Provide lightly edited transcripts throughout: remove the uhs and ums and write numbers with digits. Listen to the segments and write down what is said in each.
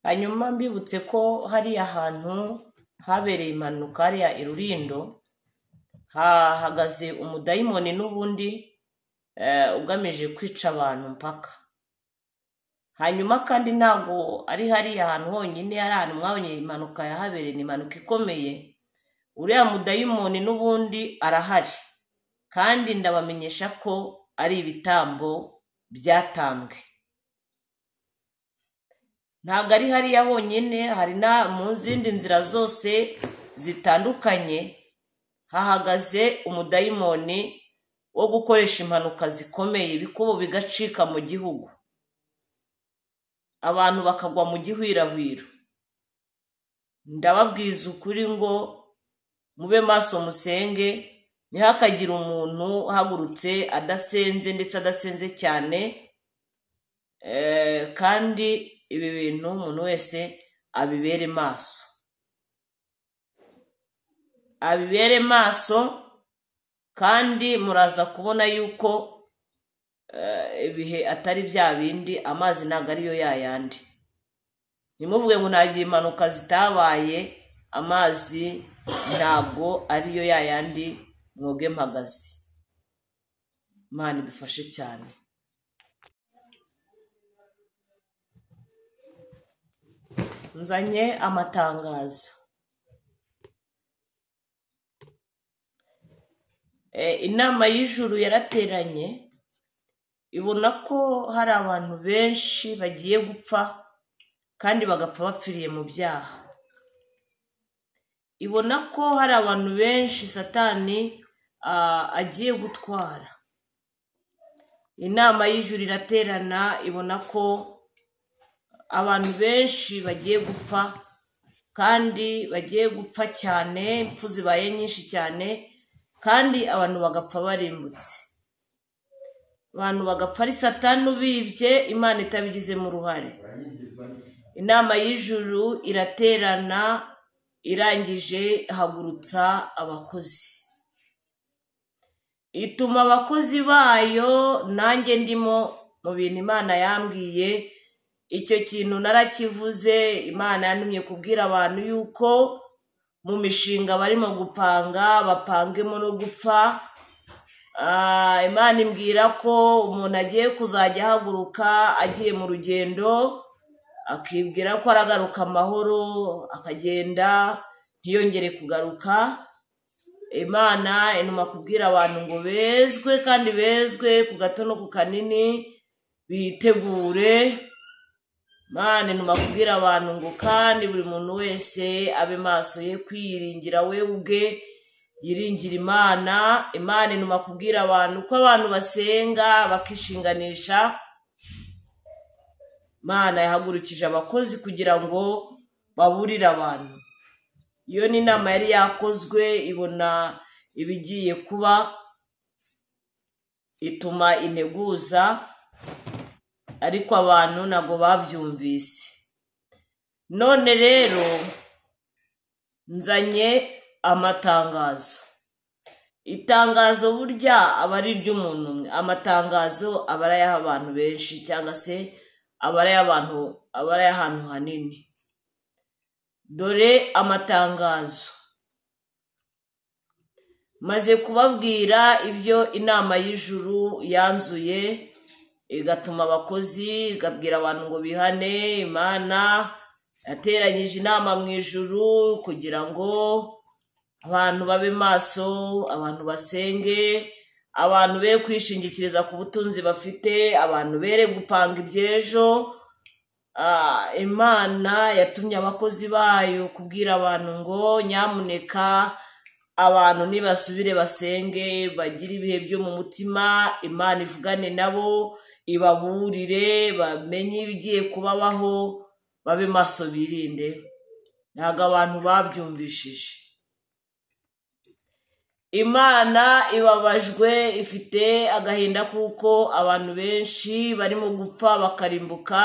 Hanyuma mbibutse ko hariya hantu habereye impanuka, hariya i Rulindo, hahagaze umudayimoni n'ubundi ugamije kwica abantu mpaka. Hanyuma kandi ntabwo ari hariya hantu honyine, hari ahantu mwabonye impanuka yahabereye, ni impanuka ikomeye. Uriya mudayimoni n'ubundi arahari, kandi ndabamenyesha ko ari ibitambo byatambwe. Ntabwo ari hariya honyine, hari na mu zindi nzira zose zitandukanye hahagaze umudayimoni wo gukoresha impanuka zikomeye, ibikubo bigacika mu gihugu, abantu bakagwa mu gihwirahwiro. Ndababwiza ukuri ngo mube maso musenge, ntihakagire umuntu uhagurutse adasenze, ndetse adasenze cyane. Kandi ibi bintu umuntu wese abibere maso, abibere maso. Kandi muraza kubona yuko ibihe atari bya bindi, amazi ntabwo ariyo yayandi. Ntimuvuge ngo ntagira impanuka zitabaye, amazi ntabwo ariyo yayandi. Mwoge mpagaze. Imana idufashe cyane. Nzanye amatangazo. Inama y'ijuru yarateranye, ibona ko hari abantu benshi bagiye gupfa, kandi bagapfa bapfiriye mu byaha. Ibona ko hari abantu benshi Satani agiye gutwara. Inama y'ijuru iraterana, ibona ko abantu benshi bagiye gupfa, kandi bagiye gupfa cyane, impfu zibaye nyinshi cyane, kandi abantu bagapfa barimbutse. Abantu bagapfa ari Satani ubibye, Imana itabigizemo uruhare. Inama y'ijuru iraterana, irangije ihagurutsa abakozi, ituma abakozi bayo, nanjye ndimo mu bintu Imana yambwiye. Icyo kintu narakivuze, Imana yantumye kubwira abantu yuko mu mishinga barimo gupanga bapangemo no gupfa. Imana imbwira ko umuntu agiye kuzajya ahaguruka agiye mu rugendo, akibwira ko aragaruka amahoro, akagenda ntiyongere kugaruka. Imana inuma kubwira abantu ngo bezwe, kandi bezwe ku gato no ku kanini, bitegure. Imana inuma kubwira abantu ngo kandi buri muntu wese abe maso ye kwiyiringira we ubwe, yiringira Imana. Imana inuma kubwira abantu ko abantu basenga bakishinganisha. Imana yahagurukije abakozi kugira ngo baburire abantu. Iyo ni inama yari yakozwe, ibona ibigiye kuba, ituma integuza, ariko abantu ntabwo babyumvise. None rero nzanye amatangazo. Itangazo burya aba ari iry'umuntu umwe, amatangazo aba ari ay'abantu benshi, cyangwa se aba ari ay'abantu, aba ari ay'ahantu hanini. Dore amatangazo. Maze kubabwira ibyo inama y'ijuru yanzuye, igatuma abakozi, ikabwira abantu ngo bihane. Imana yateranyije inama mu ijuru kugira ngo abantu babe maso, abantu basenge, abantu be kwishingikiriza ku butunzi bafite, abantu bere gupanga iby'ejo. Imana yatumye abakozi bayo kubwira abantu ngo nyamuneka abantu nibasubire basenge, bagire ibihe byo mu mutima, Imana ivugane nabo, ibaburire, bamenye ibigiye kubabaho, babe maso birinde. Ntabwo abantu babyumvishije. Imana ibabajwe, ifite agahinda kuko abantu benshi barimo gupfa bakarimbuka,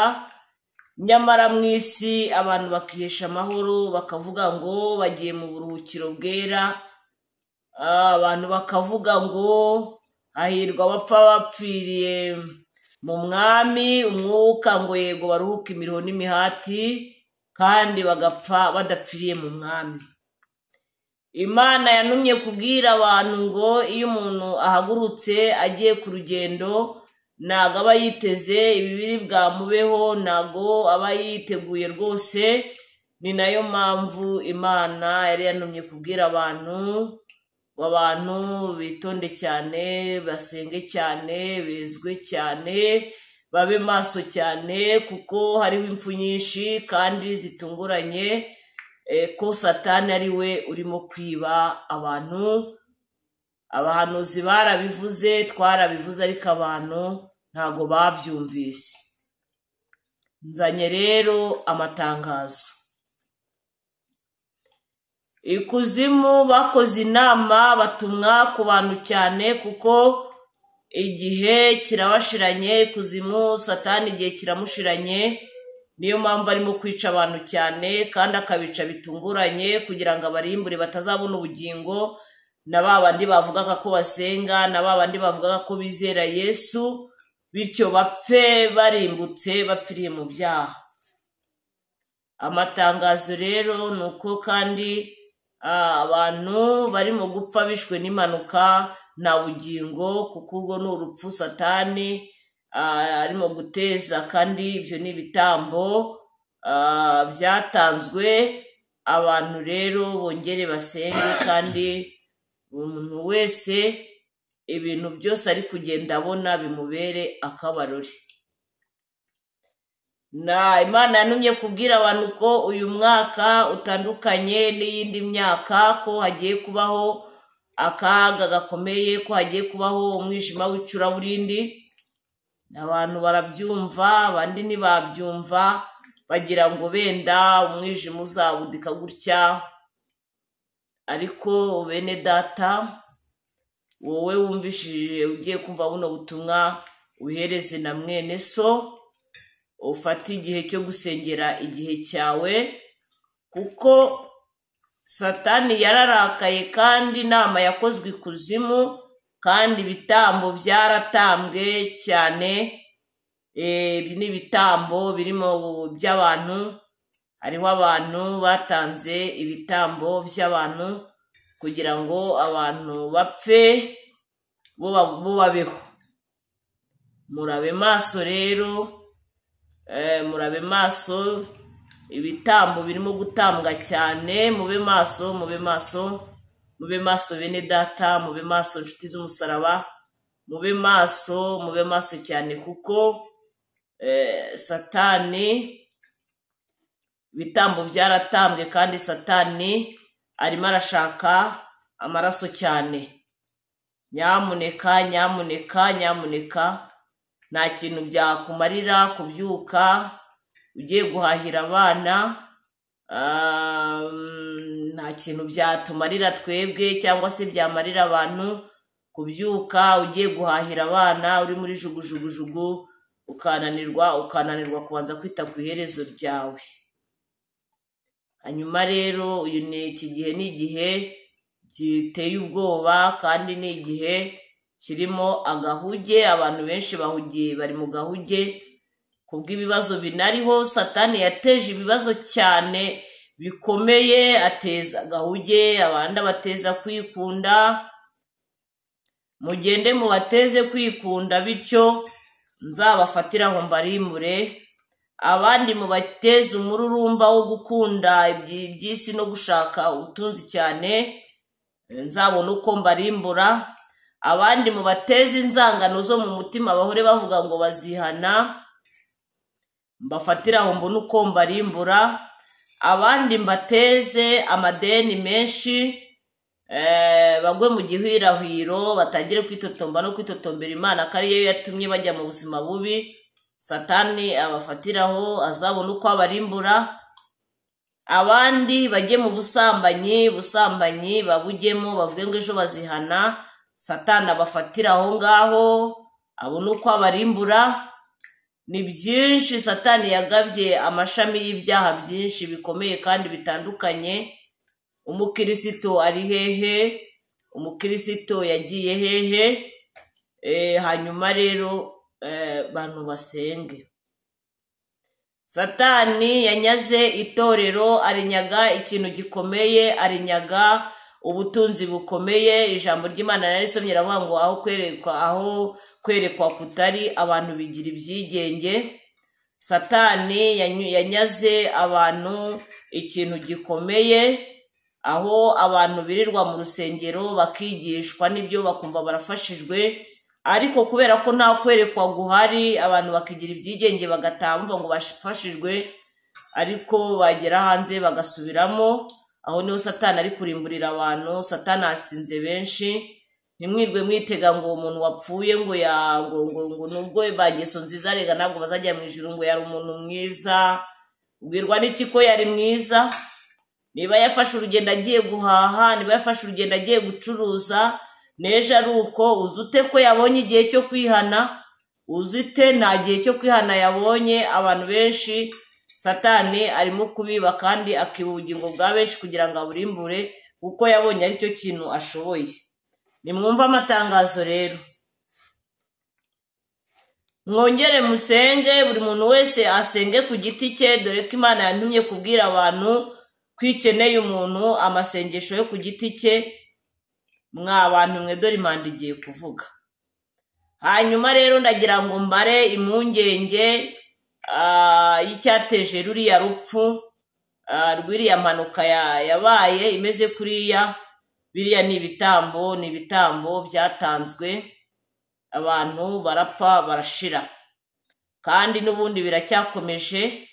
nyamara mu isi abantu bakihesha amahoro, bakavuga ngo bagiye mu buruhukiro bwera. Abantu bakavuga ngo hahirwa abapfa bapfiriye mu mwami, umwuka ngo yego baruhuke imiruho n'imihati. kandi bagapfa badapfiriye mu mwami. Imana yantumye kubwira abantu ngo iyo umuntu ahagurutse agiye ku rugendo ntago aba yiteze ibibiri bwamubeho, ntago aba yiteguye rwose. Ni nayo mpamvu Imana yari yantumye kubwira abantu ngo abantu bitonde cyane, basenge cyane, bezwe cyane, babe maso cyane, kuko hariho impfu nyinshi kandi zitunguranye, ko Satani ari we urimo kwiba abantu. Abahanuzi barabivuze, twarabivuze, ariko abantu ntago babyumvise. Nzanye rero amatangazo. Ikuzimu bakoze inama, batumwa ku bantu cyane, kuko igihe kirabashiranye. Ikuzimu Satani igihe kiramushiranye, niyo mpamvu arimo kwica abantu cyane kandi akabica bitunguranye, kugira ngo abarimbure batazabona ubugingo, na ba bandi bavugaga ko basenga, na ba bandi bavugaga ko bizera Yesu, bityo bapfe barimbutse, bapfiriye mu byaha. Amatangazo rero ni uko kandi abantu barimo gupfa bishwe n'impanuka, nta bugingo, kuko urwo ni urupfu Satani arimo guteza, kandi ibyo ni ibitambo byatanzwe. Abantu rero bongere basenge, kandi umuntu wese ibintu byose ari kugenda abona bimubere akabarore. Na Imana yantumye kubwira abantu ko uyu mwaka utandukanye n'iyindi myaka, ko hagiye kubaho akaga gakomeye, ko hagiye kubaho umwijima w'icuraburindi. Abantu barabyumva, abandi ntibabyumva, bagira ngo benda umwijima uzabudika gutya. Ariko bene data, wowe wumvishije ugiye kumva buno butumwa, uhereze na mwene so, ufate igihe cyo gusengera igihe cyawe, kuko Satani yararakaye, kandi inama yakozwe ikuzimu, kandi ibitambo byaratambwe cyane. Ibi ni ibitambo birimo by'abantu, hariho abantu batanze ibitambo by'abantu kugira ngo abantu bapfe bo babeho. Murabe maso rero, murabe maso, ibitambo birimo gutambwa cyane. Mube maso, mube maso, mube maso bene data, mube maso inshuti z'umusaraba, mube maso, mube maso cyane, kuko Satani ibitambo byaratambwe, kandi Satani arimo arashaka amaraso cyane. Nyamuneka, nyamuneka, nyamuneka, nta kintu byakumarira kubyuka ugiye guhahira abana, nta kintu byatumarira twebwe cyangwa se byamarira abantu kubyuka ugiye guhahira abana uri muri jugujugujugu, ukananirwa kubanza kwita ku iherezo ryawe. Hanyuma rero uyu ni iki gihe, ni igihe giteye ubwoba, kandi ni igihe kirimo agahuge. Abantu benshi bahugiye, bari mu gahuge kubw'ibibazo binariho. Satani yateje ibibazo cyane bikomeye, ateza agahuge, abandi abateza kwikunda. Mugende mubateze kwikunda, bityo nzabafatira aho mbarimbure. Abandi mubateze umururumba wo gukunda iby'isi no gushaka ubutunzi cyane, nzabona uko mbarimbura. Abandi mubateze inzangano zo mu mutima, bahore bavuga ngo bazihana, mbafatira aho mbona uko mbarimbura. Abandi mbateze amadeni menshi, bagwe mu gihirahiro, batangire kwitotomba no kwitotombera Imana ko ariyo yatumye bajya mu buzima bubi. Satani abafatiraho, azabona uko abarimbura. Abandi bajye mu busambanyi, busambanyi babujyemo, bavuge ngo ejo bazihana, Satani abafatira aho ngaho, abona uko abarimbura. Ni byinshi Satani yagabye amashami y'ibyaha byinshi bikomeye kandi bitandukanye. Umukirisito ari hehe? Umukirisito yagiye hehe? Hanyuma rero bantu basenge. Satani yanyaze itorero, arinyaga ikintu gikomeye, arinyaga ubutunzi bukomeye. Ijambo ry'Imana narisomye riravuga ngo aho kwerekwa kutari, abantu bigira ibyigenge. Satani yanyaze abantu ikintu gikomeye, aho abantu birirwa mu rusengero bakigishwa n'ibyo bakumva barafashijwe, ariko kubera ko nta kwerekwa guhari abantu bakigira ibyigenge bagataha bumva ngo bafashijwe, ariko bagera hanze bagasubiramo. Aho niho Satani ari kurimburira abantu. Satani atsinze benshi. Ntimwirwe mwitega ngo umuntu wapfuye ngo ngo nubwo bangeso nziza rega ntabwo bazajya mu ijuru, ngo yari umuntu mwiza. Ubwirwa n'iki ko yari mwiza? Niba yafashe urugendo agiye guhaha, niba yafashe urugendo agiye gucuruza, n'ejo ari uko, uzi ute ko yabonye igihe cyo kwihana? Uzi ute nta gihe cyo kwihana yabonye? Abantu benshi Satani arimo kubiba kandi akiba ubugingo bwa benshi kugira ngo aburimbure, kuko yabonye aricyo kintu ashoboye. Nimwumve amatangazo rero, mwongere musenge, buri muntu wese asenge ku giti cye, dore ko Imana yantumye kubwira abantu ko ikeneye umuntu amasengesho yo ku giti cye. Mwa bantu mwe, dore impanda igiye kuvuga. Hanyuma rero ndagira ngo mbare impungenge y'icyateje ruriya rupfu rw'iriya mpanuka yabaye imeze kuriya. Biriya ni ibitambo, ni ibitambo byatanzwe, abantu barapfa barashira, kandi n'ubundi biracyakomeje.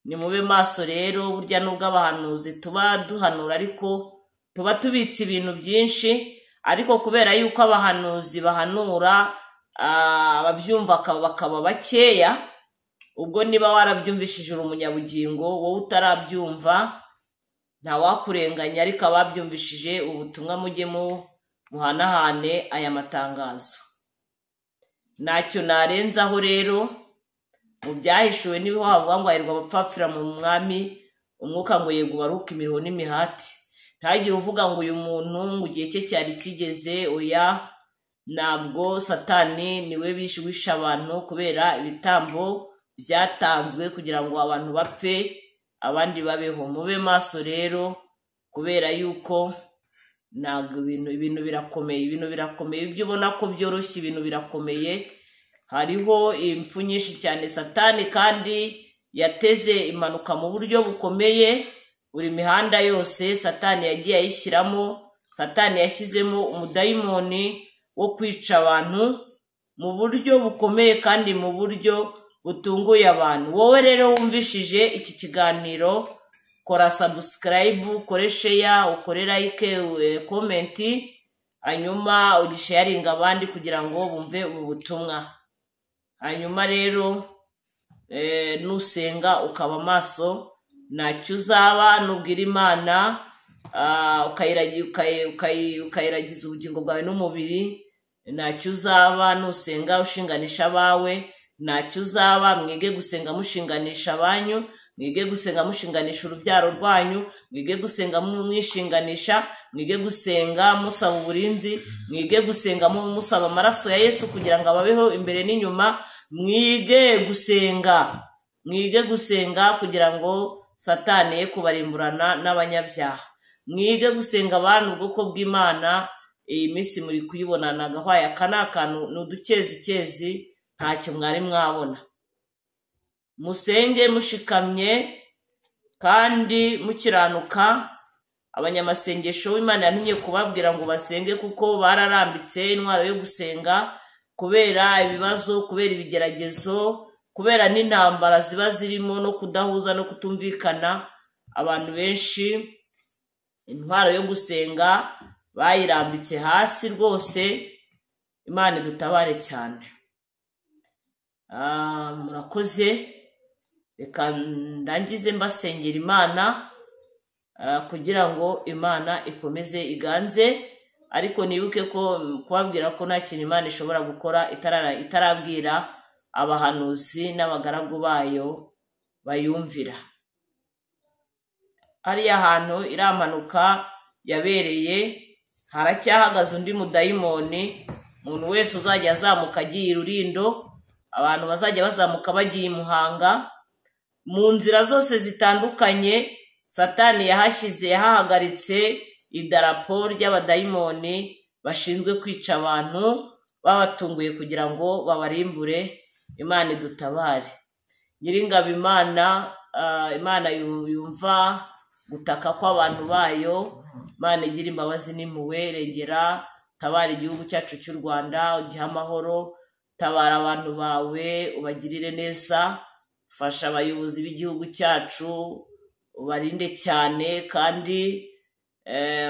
Nimube maso rero, burya nubwo abahanuzi tuba duhanura ariko tuba tubitse ibintu byinshi, ariko kubera yuko abahanuzi bahanura ababyumva bakaba bakeya, ubwo niba warabyumvishije uri umunyabugingo, wowe utarabyumva ntawakurenganya, ariko ababyumvishije ubutumwa mujye muhanahane aya matangazo. Ntacyo narenzaho rero, mu byahishuwe niho havuga ngo hahirwa abapfapfira mu mwami, umwuka ngo yego baruke imiruho n'imihati. Ntagire uvuga ngo uyu muntu ngo igihe cye cyari kigeze, oya, ntabwo. Satani niwe wishe abantu kubera ibitambo byatanzwe kugira ngo abantu bapfe abandi babeho. Mube maso rero, kubera yuko ntabwo ibintu birakomeye, ibintu birakomeye, ibyo ubona ko byoroshye ibintu birakomeye. Hariho impfu nyinshi cyane. Satani kandi yateze impanuka mu buryo bukomeye, buri mihanda yose Satani yagiye ayishyiramo. Satani yashyizemo umudayimoni wo kwica abantu mu buryo bukomeye kandi mu buryo butunguye abantu. Wowe rero wumvishije iki kiganiro, kora subscribe, ukore share, ukore like, comment, hanyuma ugisharinga abandi kugira ngo bumve ubu butumwa. Hanyuma rero nusenga ukaba maso, ntacyo uzaba. Nubwira Imana ukayiragiza ubugingo bwawe n'umubiri, ntacyo uzaba. Nusenga ushinganisha abawe, ntacyo uzaba. Mwige gusenga mushinganisha abanyu, mwige gusenga mushinganisha urubyaro rwanyu, mwige gusenga mwishinganisha, mwige gusenga musaba uburinzi, mwige gusenga musaba amaraso ya Yesu kugira ngo ababeho imbere n'inyuma. Mwige gusenga, mwige gusenga kugira ngo Satani ye kubarimburana n'abanyabyaha. Mwige gusenga abantu ubwoko bw'Imana. Iyi minsi muri kuyibona agahwaya, aka ni akantu, ni udukezikezi, ntacyo mwari mwabona. Musenge mushikamye kandi mukiranuka. Abanyamasengesho w'Imana yantumye kubabwira ngo basenge, kuko bararambitse intwaro yo gusenga kubera ibibazo, kubera ibigeragezo, kubera n'intambara ziba zirimo no kudahuza no kutumvikana. Abantu benshi intwaro yo gusenga bayirambitse hasi rwose. Imana idutabare cyane. Murakoze, reka ndangize mbasengera Imana kugira ngo Imana ikomeze iganze, ariko nibuke ko kubabwira ko nta kintu Imana ishobora gukora itarabwira abahanuzi n'abagaragu bayo bayumvira. Hariya hantu iriya yabereye haracyahagaze undi mudayimoni. Umuntu wese uzajya azamuka agiye i Rulindo, abantu bazajya bazamuka bagiye i Muhanga, Mu nzira zose zitandukanye Satani yahashyize, yahahagaritse idarapo ry'abadayimoni bashinzwe kwica abantu babatunguye kugira ngo babarimbure. Imana idutabare. Nyiringabo Imana, Imana yumva gutaka kw'abantu bayo, Imana igira imbabazi n'impuhwe, rengera, tabara igihugu cyacu cy'u Rwanda, ugihe amahoro, tabara abantu bawe, ubagirire neza, fasha abayobozi b'igihugu cyacu, ubarinde cyane kandi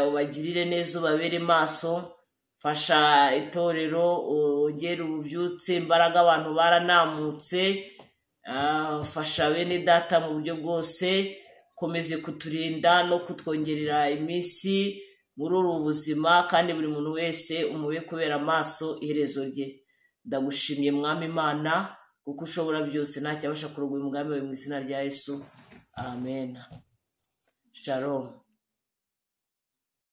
ubagirire neza, ubabere maso, fasha itorero, wongere ububyutse, imbaraga abantu baranamutse, fasha bene data mu buryo bwose, komeze kuturinda no kutwongerera iminsi muri ubu buzima, kandi buri muntu wese umube kubera amaso iherezo rye. Ndagushimye Mwami Imana, kuko ushobora byose, nta cyabasha kurogoya umugambi wawe, mu izina rya Yesu, amen. Shalom.